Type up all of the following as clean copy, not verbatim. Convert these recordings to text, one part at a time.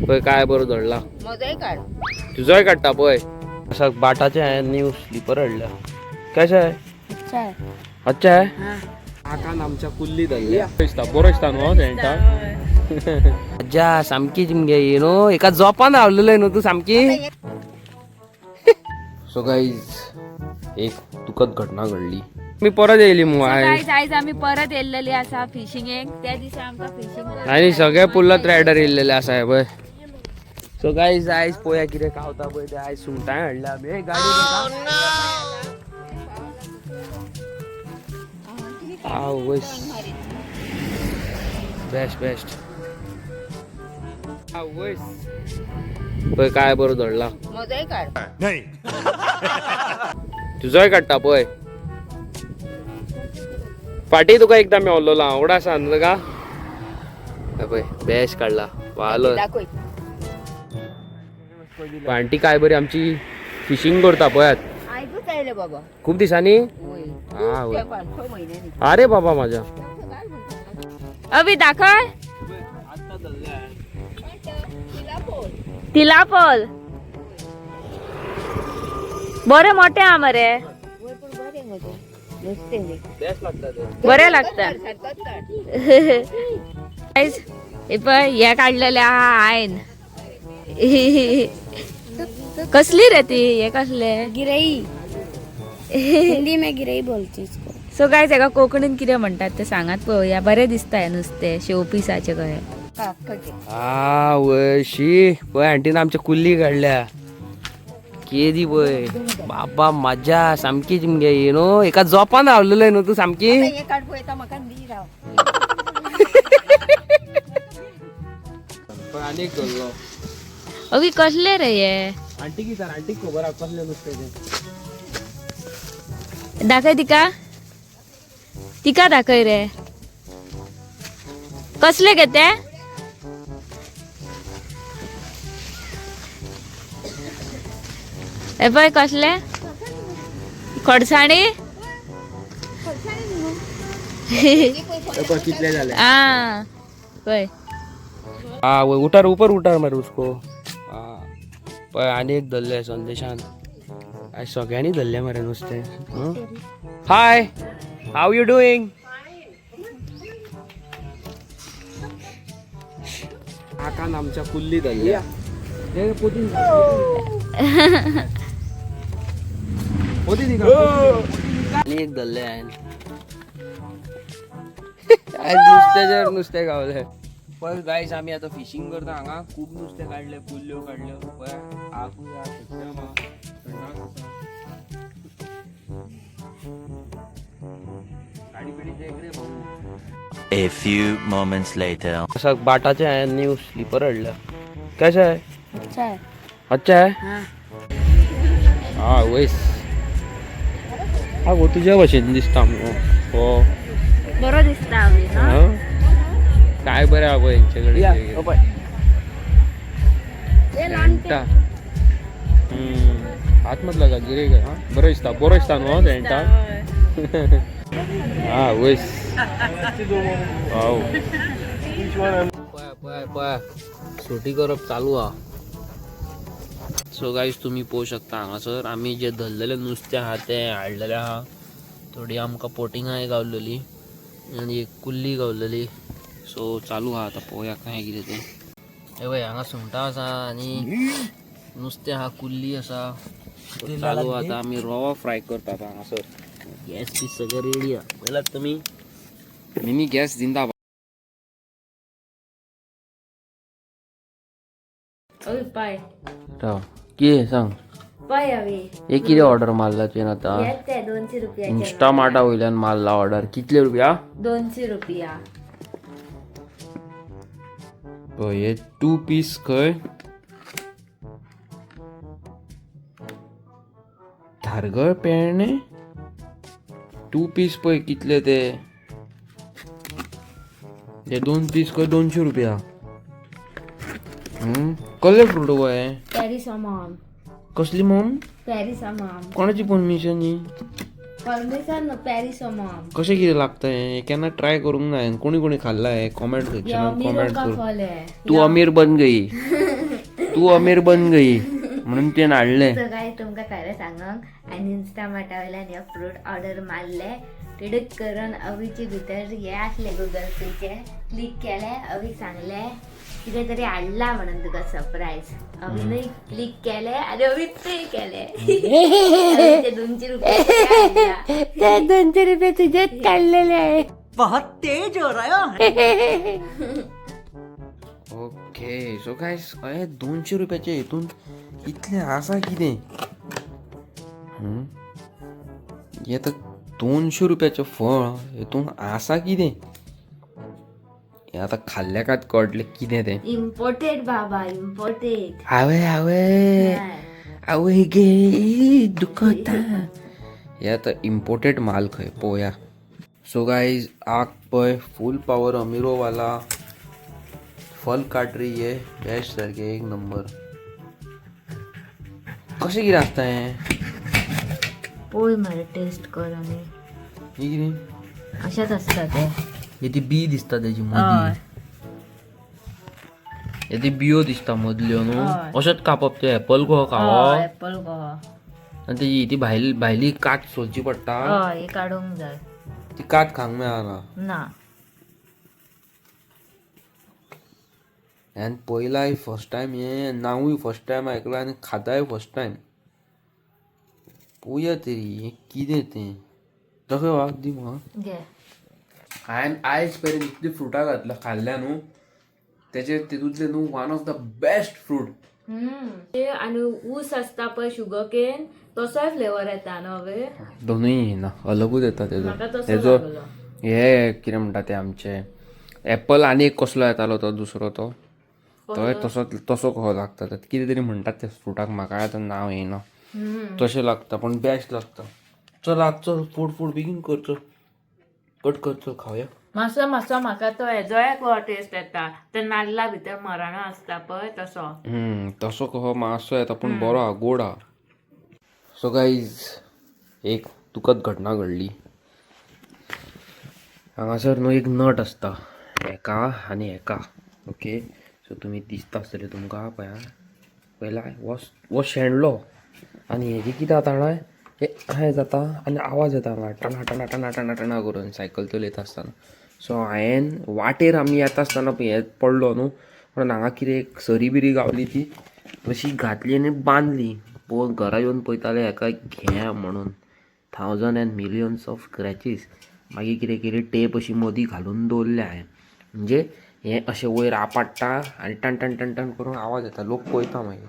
पळय काय बरो धडला. म्हजोय काड. तुजोय काडटा पळय. असा बाटाचे हांवें न्यू स्लीपर हाडल्या. कशें आहे? अच्छा आहे. अच्छा आहे. आकान आमच्या कुल्ली धरल्या. दिसता बरो दिसता न्हू तेंटा. मज्जा सामकी मगे ही न्हू, एका जोपान रावलेलो न्हू तूं सामकी. सो गाईज, एक दुखद घटना घडली. मी परत येयली मग. गायज, आयज आमी परत येयल्लेली आसा फिशिंगेक. त्या दिसा आमकां फिशींग आनी सगळे पुल्लत रायडर येयल्लेले आसा हे पळय. सो गाईज, आयज पळोवया कितें खावता पळय ते. आयज सुंगटां हाडल्या आमी. ए, गाडी आवयस, बेस्ट बेस्ट. आवयस, पळय काय बरो धडला. म्हजोय काड. तुजोय काडटा पळय. फाटी तुका एकदां मेवलोलो हांव, उगडास आसा न्हू तुका? हे पळय, बेस्ट काडला वालो. दाखय. आंटी काय बरी आमची फिशींग करता पळयात. आयजूच आयले बाबा. खूप दिसांनी. वय. हा, वय. 5-6 म्हयन्यांनी. अरे बाबा माझ्या. अभि दाखय. तिलापोल बरे मोठे हा मरे. वय, पण बरें गो तें नुस्तें रे. बेस्ट लागता ते. बरे लागता. सारकोच काड. गायज, हे पळय, हे काडलेले आहा हायन. कसली रे ती? हे कसले? गिरई, हिंदी में गिरई बोलती इसको. सो गायज, हेका कोकणीन कितें म्हणटात ते सांगात पळोवया. बरें दिसता हें नुस्तें, शो पिसाचें कहें. आवय शी, पळय आंटीन आमच्या कुल्ली काडल्या केदी पळय. बाबा मज्जा सामकी मगे ही न्हू, एका जोपान रावलेलो न्हू तूं सामकी. हे काड पळयता म्हाका दी राव. आनी एक धरलो. अभी कसले रे हे? आंटी की आंटीक खबर आहा कसलें नुस्तें तें. दाखय तिका, तिका दाखय रे. कसले गे ते? हे पळय कसले खोडसाणी. हे पळय कितले जाले. आ पळय. हा वय, उठार उपर उठार मार उसको. हा पळय, आनी एक धरले संदेशान. आयज सगळ्यांनी धरले मरे नुस्तें. हाय, how you doing? आकान आमच्या कुल्ली धरल्या. पोती पोती. आनी एक धरले हांवें आयज. नुस्त्याचेर नुस्तें गावलें. पळय गायस, आमी आतां फिशींग करता हांगा. खूब नुस्तें काडलें, कुल्ल्यो काडल्यो. पळय, आकूय आहा, सगळें आहा, थंडाक आसा. गाडी बिडी देख रे भाऊ. A few moments later. असं बाटाचे हांवें न्यू स्लीपर हाडल्या. कशें आहे? अच्छा है. अच्छा आहे. हाँ. हा वयस, आगो तुज्या भशेन दिसता मुगो हो. बरो दिसता अभी न्हू? हा? काय बरें आहा पळय हेंचे कडेन. तेंटा. हात मत लगा, गिरेगा. हा बरो दिसता, बरो दिसता न्हू तेंटा. हा वयस, वाव. पळय पळय पळय, सुटी करप चालू आहा. सो गायज, तुमी पळोवंक शकता हांगासर आमी जे धरलेलें नुस्तें आहा तें हाडलेलें आहा. थोडी आमकां पोटिंगाय गावलेली आनी एक कुल्ली गावलेली. सो चालू आहा, आतां पळोवया काय कितें तें. हे पळय, हांगा सुंगटां आसा आनी नुस्तें आहा, कुल्ली आसा. चालू आहा, आतां आमी रवो फ्राय करतात हांगासर. गॅस बी सगळें रेडी आहा. पळयलात तुमी, मिनी गॅस जिंदाबाद. अभी पाय. राव, कितें सांग. पाय अभी. हे कितें ऑर्डर मारला तुवें आतां? हेत ते 200 रुपयाचे. इन्स्टा मार्टा वयल्यान मारला ऑर्डर. कितले रुपया? 200 रुपया. पळय, हे टू पीस खंय धारगळ पेरणे. टू पीस पळय कितले ते. हे दोन पीस खंय 200 रुपया. कसले फ्रूट गो हे? Paris mom. कसली मॉम? Paris mom. कोणाची परमिशन ही? Permission Paris mom. कशें कितें लागता हें? केन्ना ट्राय करूंक ना हांवें. कोणी कोणी खाल्ला हें, कॉमेंट सेक्शनान कॉमेंट का कर. फल है. तू अमीर बन गई. तू अमीर बन गई म्हणून ते हाडले. सो गायज, तुमकां खरें सांगोंक आनी इन्स्टा मार्टा वयल्यान हे फ्रूट ऑर्डर मारले, तिडीक करून अवीचे भितर हे आसले गुगल पेचे, क्लिक केले, अवीक सांगले कितें तरी हाडला म्हणून तुका सरप्रायज. अवीनय क्लिक केले आनी अवी पे केले. अवीचे 200 रुपये हाडला. ते 200 रुपये तुझेच काढलेले आहे. ओके, सो गायज, हे 200 रुपयाचे हितून इतलें आसा कितें? हम्म? हे आतां 200 रुपयाचें फळ, हितून आसा कितें? हे आतां खाल्ल्या कात कळटलें कितें तें. इम्पोर्टेड बाबा, इम्पोर्टेड. हांवे हांवे आवय गे, दुखता. हे आतां इम्पोर्टेड माल खंय, पळोवया. सो गायज, आग पळय, फूल पावर. अमिरो वाला फल काट रही है. बेस्ट, सारकें एक नंबर. कशें कितें आसता हें? पळय मरे, टेस्ट कर आनी ही कितें? अशेंच आसता तें. ही ती बी दिसता तेजी मदीं. हे ती बियो दिसता मदल्यो न्हू? हय. अशेंच कापप तें एपल कसो खावप. एपल कहो. आनी तेजी ती भायली भायली कात सोलची पडटा. हय, ही काडूंक जाय. ती कात खावंक मेळना? ना. हांवें पयलाय फर्स्ट टायम, हें नांवूय फर्स्ट टायम आयकलां आनी खाताय फर्स्ट टायम. पळोवया तरी हें कितें तें. दाखय वा, दी म्हाका. घे. हांवें आयज मेरेन इतली फ्रुटां घातल्या, खाल्ल्या न्हू, तेजे तितूंतले न्हू one of the best fruit. ते आनी ऊस आसता पळय, शुगर केन, तसोय फ्लेवर येता न्हू हवे? दोनूय येना, अलगूच येता तेजो. म्हाका तसो तेजो लागलो. हे कितें म्हणटा ते, आमचे एप्पल आनी एक कसलो येतालो तो दुसरो, तो तोय तसो तसो कसो लागता. कितें तरी म्हणटात त्या फ्रुटाक, म्हाका आतां नांव येना. तशें लागता, पूण बेस्ट लागता. चल आत, चल फूड फूड बेगीन कर, चल कट कर, चल खावया. मातसो मातसो म्हाका तो हेजोय टेस्ट येता, ते नाल्ला भितर मराणो आसता पळय, तसो. तसो कसो मातसो येता, पूण बरो आहा, गोड आहा. सो गाईज, एक दुखद घटना घडली हांगासर न्हू. एक नट आसता हेका आनी हेका. ओके, सो तुमी दिसता आसतलें तुमकां, पळया पयला हो हो शेणलो आनी हेजें कितें जाता जाणा, हें अशें जाता आनी आवाज येता हांगा टना टना टना टना टना करून सायकल चलयता आसतना. सो हांवें वाटेर आमी येता आसतना हें पडलो न्हू म्हणून हांगा कितें एक सरी बिरी गावली, ती अशी घातली आनी बांदली. पळोवन घरा येवन पळयताले हेका घे म्हणून thousand and millions of scratches. मागीर कितें केली, टेप अशी मदीं घालून दवरल्या हांवें, म्हणजे हें अशें वयर आपडटा आनी टन टन टन टन करून आवाज येता, लोक पळयता मागीर.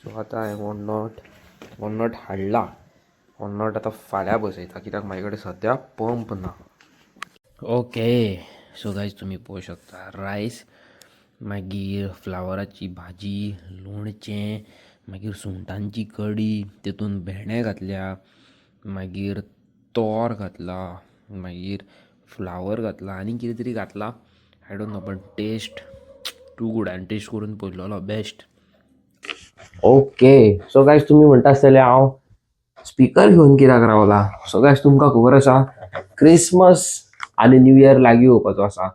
सो आतां हांवें हो नट, हो नट हाडला. हो नट आतां फाल्यां बसयता, कित्याक म्हाजे कडेन सद्या पंप ना. ओके, सो गायज, तुमी पळोवंक शकता, रायस, मागीर फ्लावराची भाजी, लोणचें, मागीर सुंगटांची कडी, तितून भेंडे घातल्या, मागीर तोर घातला, मागीर फ्लावर घातला आनी कितें तरी घातला, I don't know, पण टेस्ट टू गूड. आनी टेस्ट करून पळयलेलो, बेस्ट. ओके, सो गायज, तुमी म्हणटा आसतले हांव स्पिकर घेवन कित्याक रावला. सो गायज, तुमकां खबर आसा, क्रिसमस आनी न्यू इयर लागीं येवपाचो आसा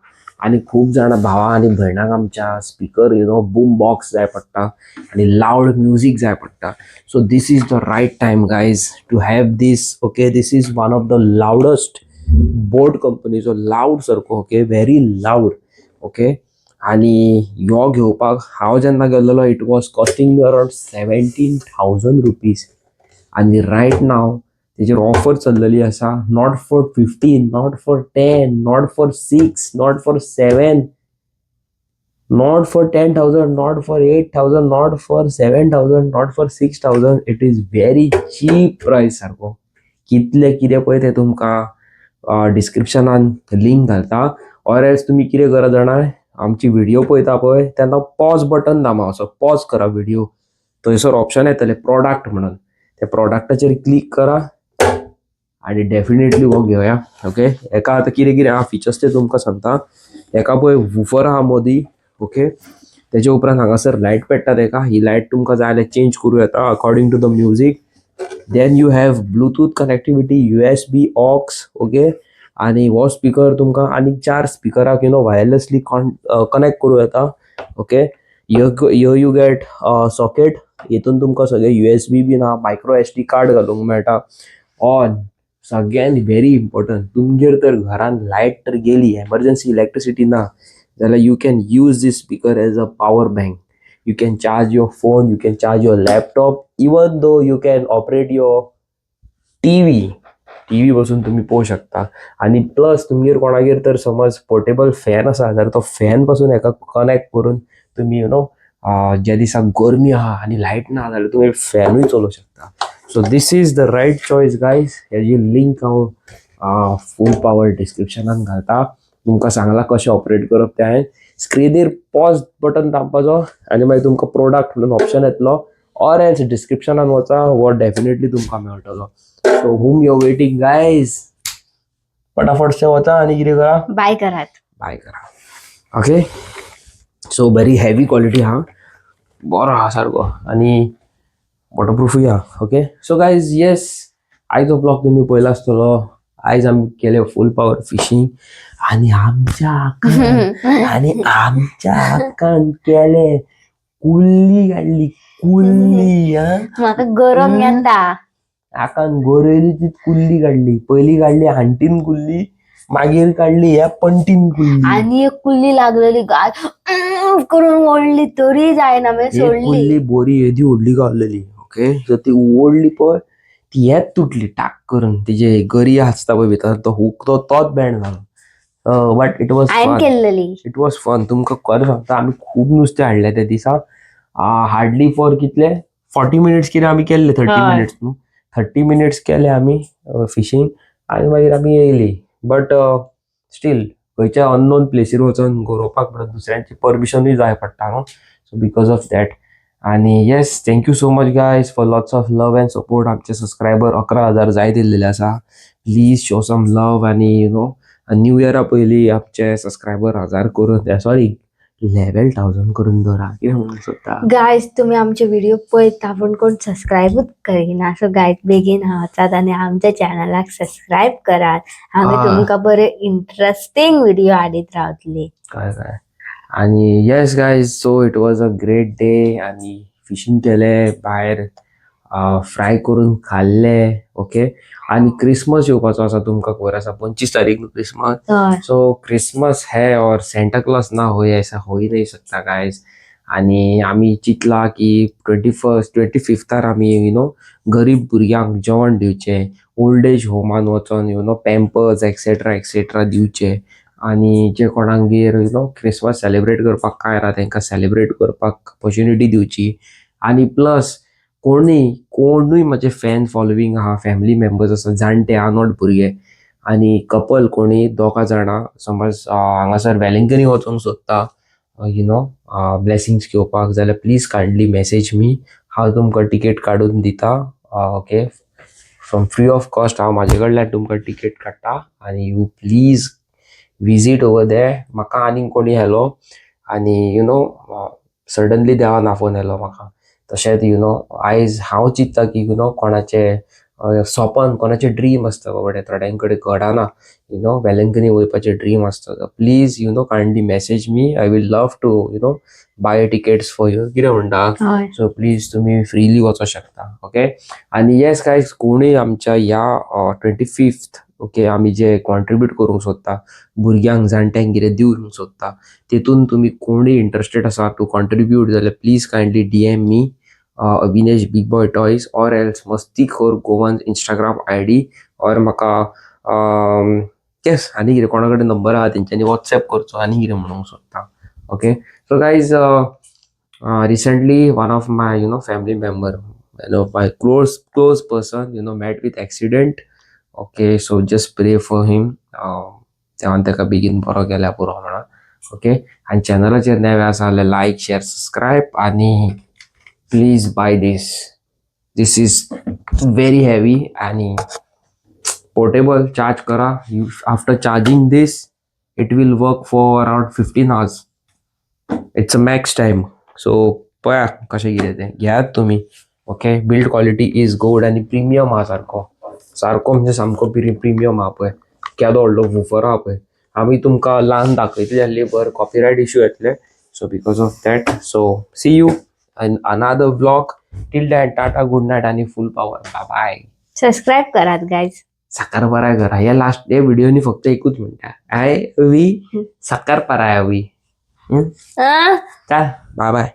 आनी खूब जाणां भावा आनी भयणांक आमच्या speaker, you know boom box जाय पडटा आनी लावड म्युजीक जाय पडटा. So this is the right time, guys, to have this. Okay, this is one of the loudest boat कंपनीचो, लावड सारको, ओके, व्हेरी लावड. ओके, आनी यो घेवपाक हांव जेन्ना गेल्लेलो, it was costing me around ₹17,000 आनी रायट नाव तेजेर ऑफर चल्लेली आसा, not for 15, not for 10, not for 6, not for 7, not for 10,000, not for 8,000, not for 7,000, not for 6,000. It is very cheap price सारको. कितले कितें पळय तें तुमकां डिस्क्रिप्शनान लिंक घालता, ऑर एल्स तुमी कितें करा जाणा, आमची व्हिडिओ पळयता पळय तेन्ना पॉज बटन दामा, असो पॉज करा व्हिडिओ, थंयसर ऑप्शन येतलें प्रॉडक्ट म्हणून, त्या प्रॉडक्टाचेर क्लिक करा आनी डेफिनेटली हो घेवया. ओके, हेका आतां कितें कितें आहा फिचर्स ते तुमकां सांगता. हेका पळय वुफर आहा मदीं. ओके, तेजे उपरांत हांगासर लायट पेट्टा तेका. ही लायट तुमकां जाय जाल्यार चेंज करूं येता according to the music. Then you have Bluetooth connectivity, USB, aux. Okay, आनी हो स्पिकर तुमकां आनी चार स्पिकराक you know wirelessly connect करूं येता. Okay. Here you get socket. हितून तुमकां सगळे USB बीन आहा, मायक्रो SD card घालूंक मेळटा. ऑन सगळ्यान व्हेरी इम्पॉर्टंट, तुमगेर तर घरान लायट तर गेली, एमर्जन्सी इलेक्ट्रिसिटी ना जाल्यार you can use this speaker as a power bank. You can charge your phone, you can charge your laptop, even though you can operate your TV. TV बसून तुम्ही पळोवंक शकता. आनी प्लस तुमगेर कोणागेर तर समज पोर्टेबल फॅन आसा जाल्यार तो फॅन पासून हेका कनेक्ट करून तुमी you know ज्या दिसा गरमी आहा आनी लायट ना जाल्यार तुमी फॅनूय चलोवंक शकता. So this is the right choice, guys. हेजी लिंक हांव फूल पावर डिस्क्रिप्शनान घालता. तुमकां सांगलां कशें ऑपरेट करप तें हांवें. स्क्रिनीर पॉज बटन दामपाचो आनी मागीर तुमकां प्रोडक्ट म्हणून ऑप्शन येतलो, ऑर एल्स डिस्क्रिप्शनान वचा, हो डेफिनेटली तुमकां मेळटलो. So whom you waiting, guys? फटाफटशें वचा आनी कितें करा? बाय करात. बाय करा. ओके, सो बरी हेवी क्वॉलिटी आहा, बरो आहा सारको आनी वॉटरप्रुफूय आहा. ओके, सो गायज, येस, आयचो ब्लॉग तुमी पळयला आसतलो. आयज आमी केले फूल पावर फिशींग आणि आमच्या आकान केले कुल्ली काडली, कुल्ली. हा. म्हाका गरम येता. आकान गोरयली ती कुल्ली काडली. पयली काडली हांटीन कुल्ली, मागीर काडली ह्या पंटीन कुल्ली. आणि एक कुल्ली लागलेली गाय करून ओढली तरी जायना, मागीर एक सोडली. कुल्ली बोरी येदी व्हडली गावलेली. ओके, सो ती ओडली पळय, ती हेच तुटली टाक करून. तिजे गरी आसता पळय भितर, तो हूक तो तोच बँड जालो, but it was हांवें fun. केल्लेली. It was fun. तुमकां खरें सांगता, आमी खूब नुस्तें हाडलें त्या दिसा. हार्डली फॉर कितले, 40 मिनिट्स कितें आमी केल्ले, 30 मिनिट्स न्हू, 30 मिनिट्स केले आमी फिशींग आनी मागीर आमी येयली. बट स्टील खंयच्या अननोन प्लेसीर वचोन गरोवपाक म्हणून दुसऱ्यांची परमिशनूय जाय पडटा न्हू, सो because of that. आनी yes, thank you so much, guys, for lots of love and support. आमचे सबस्क्रायबर 11,000 जायत येयल्लेले आसा. प्लीज शो सम लव आनी you know new इयरा पयलीं आमचे सबस्क्रायबर हजार करून, सॉरी, 11,000 करून दवरा. कितें म्हणूंक सोदता? गायज, तुम्ही आमचे व्हिडिओ पळयता पूण कोण सबस्क्रायबूच करिना. सो गायज, बेगीन वचात आनी आमच्या चॅनलाक सबस्क्रायब करात. आमी तुमकां बरे इंटरेस्टिंग व्हिडिओ हाडीत रावतली. काय काय. आणि yes guys, so it was a great day. आणि फिशींग केले भायर, फ्राय करून खाल्ले. ओके, आणि क्रिसमस येवपाचो आसा, तुमकां खबर आसा, 25 तारीख क्रिसमस. सो क्रिसमस है और सेंटा क्लॉज ना हो, ऐसा हो ही नहीं सकता गायज. आणि आमी चिंतला की 21st, 25थार आमी you know गरीब भुरग्यांक जेवण दिवचें, ओल्ड एज होमान वचोन you know Pampers etcetera etcetera दिवचे आनी जे कोणागेर you know Christmas celebrate करपाक कांय ना, तांकां सेलिब्रेट करपाक ऑपॉर्च्युनिटी दिवची. आनी प्लस कोणूय कोणूय म्हाजे फॅन फॉलोवींग आहा, फॅमिली मेंबर्स आसा, जाणटे आहा, not भुरगे, आनी कपल कोणी दोगां जाणां समज हांगासर वेलिंगकनी वचोंक सोदता you know blessings घेवपाक जाल्यार प्लीज कायंडली मॅसेज मी. हांव तुमकां टिकेट काडून दिता. Okay, from free of cost हांव म्हाजे कडल्यान तुमकां टिकेट काडटा आनी you please visit over there. म्हाका आनीक कोणी येयलो आनी you know suddenly देवान आफोवन येयलो म्हाका. तशेंच you know आयज हांव चिंत्ता की you know कोणाचें सपन, कोणाचें ड्रीम आसता बाबडे, थोड्यां कडेन घडना, you know वेलंकनी वयपाचें ड्रीम आसता. Please kindly message me. I will love to buy tickets for you. कितें म्हणटा? हय. सो प्लीज तुमी फ्रीली वचोंक शकता. ओके, आनी येस गायज, कोणूय आमच्या ह्या 25th, okay, आमी जे कॉन्ट्रीब्यूट करूंक सोदता, भुरग्यांक जाणट्यांक कितें दिवंक सोदता, तितून तुमी कोणूय इंट्रस्टेड आसा टू कॉन्ट्रीब्यूट जाल्यार please kindly DM me, Avinesh big boy toys, or else मस्तीखोर Goan Instagram ID, or म्हाका येस, आनी कितें कोणा कडेन नंबर आहा तेंच्यांनी वॉट्सॅप करचो. आनी कितें म्हणूंक सोदता? Okay, so guys, recently one of my family member, my close close person met with accident. Okay, so just pray for him. देवान ताका बेगीन बरो केल्यार पुरो म्हणून. ओके, आनी चॅनलाचेर नवे आसा जाल्यार लायक, शेअर, सबस्क्रायब आनी please buy this. This is very heavy आणि पोर्टेबल. चार्ज करा. After charging this, it will work for around 15 hours. It's a max time. So पळया कशें कितें तें, घेयात तुमी. Okay, build quality is good आनी प्रिमियम आहा सारको सारको, म्हणजे सामको प्रिमियम आहा. पळय केदो व्हडलो वुफर आहा पळय. आमी तुमकां ल्हान दाखयतले जाल्यार बर कॉपिरायट इशू येतले. So because of that, so see you in another vlog. Till then, tata, good night आणि फुल पॉवर. बाय बाय. सबस्क्राईब करात गायज. साकारपारा करा. या लास्ट या व्हिडिओनी फक्त एकूच म्हणता, I we साकारपारा we. चल, बाय बाय.